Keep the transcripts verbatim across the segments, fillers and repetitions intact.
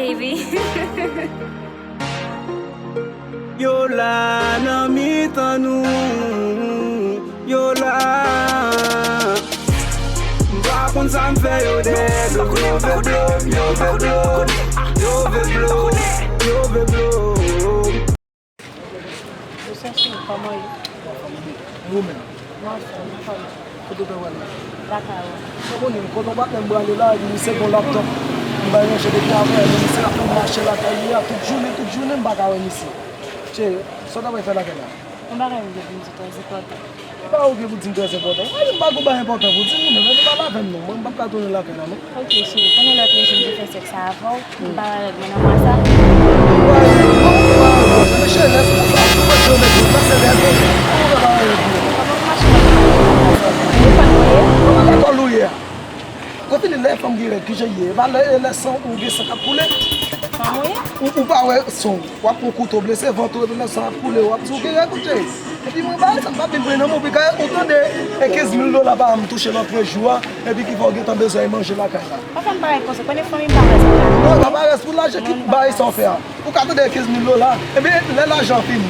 Baby. Yo la nan mitan nou, yo la. M pa konn sa m fè yo dèyè do m, yo vle blo m, yo vle blo m, yo vle blo m, yo vle blo m. Yo chèche w, kòman w ye? Ou menm? Mwen anfòm, ou kòman? Kote w pral la? Lakay ou. Ou konnen, kote yon patnè m prale la, epi misye gon laptòp. M bay manje depi avanyè, men misye ap fè m mache lakay li a tout jounen, tout jounen, m pa ka wè misye. Cheri, sa w ta pral fè lakay la? Yon bagay m vle di w trè enpòtan. Ki bagay ou gen pou di m trè enpòtan? Ou pa gen bagay enpòtan pou di m, ou menm, epi pale avè m non, mwen m p ap ka tounen lakay la non. Ok, cheri, konnen lòt jou m te fè sèks avè w, m pa wè règ mwen nan mwa sa. Ou pa wè règ ou, ou pa wè règ ou. Men cheri, lè se konsa, ou mèt jwenn règ ou, lè se règ ou, ou pa wè règ ou. Kòman pou mache nan mwa sa? Ou pa wè règ ou. Kòman dakò lou ye a? Ou fini lè fanm gen règ, kijan l ye? E pa lè, lè san ou gen san k ap koule? Fanm ou ye? Ou, ou pa wè san w, w ap pran kouto blese vant ou, epi lè san ap koule, w ap di w gen règ ou cheri. Epi mwen bagay sa m p ap vin pran nan men w, piga ou tande e kenz mil dola pa m touche lòt jou a, epi ki fè w gentan bezwen al manje lakay la. Pa fè m parèt konsa, konnen fanmi m pa rès pou lajan. Non, pa pa rès pou lajan, ki bagay sa w fè a? Ou ka tande e kenz mil dola, epi lè lajan an fini,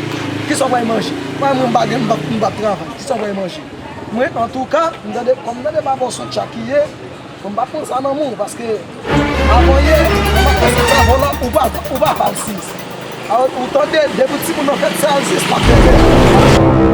kisa w pral manje? Mwen, mwen m pa gen, m p ap, m p ap travay, kisa w pral manje? Mwen, antouka, m tande, kòm m tande pa bò son tchak ki ye, mwen m p ap pran sa nan men w, paske avanyè, mwen m ap pase sa avè w la, ou pa, ou pa pral sis. Alò, ou tande, depi timoun nan fèt, se al sis pa fè.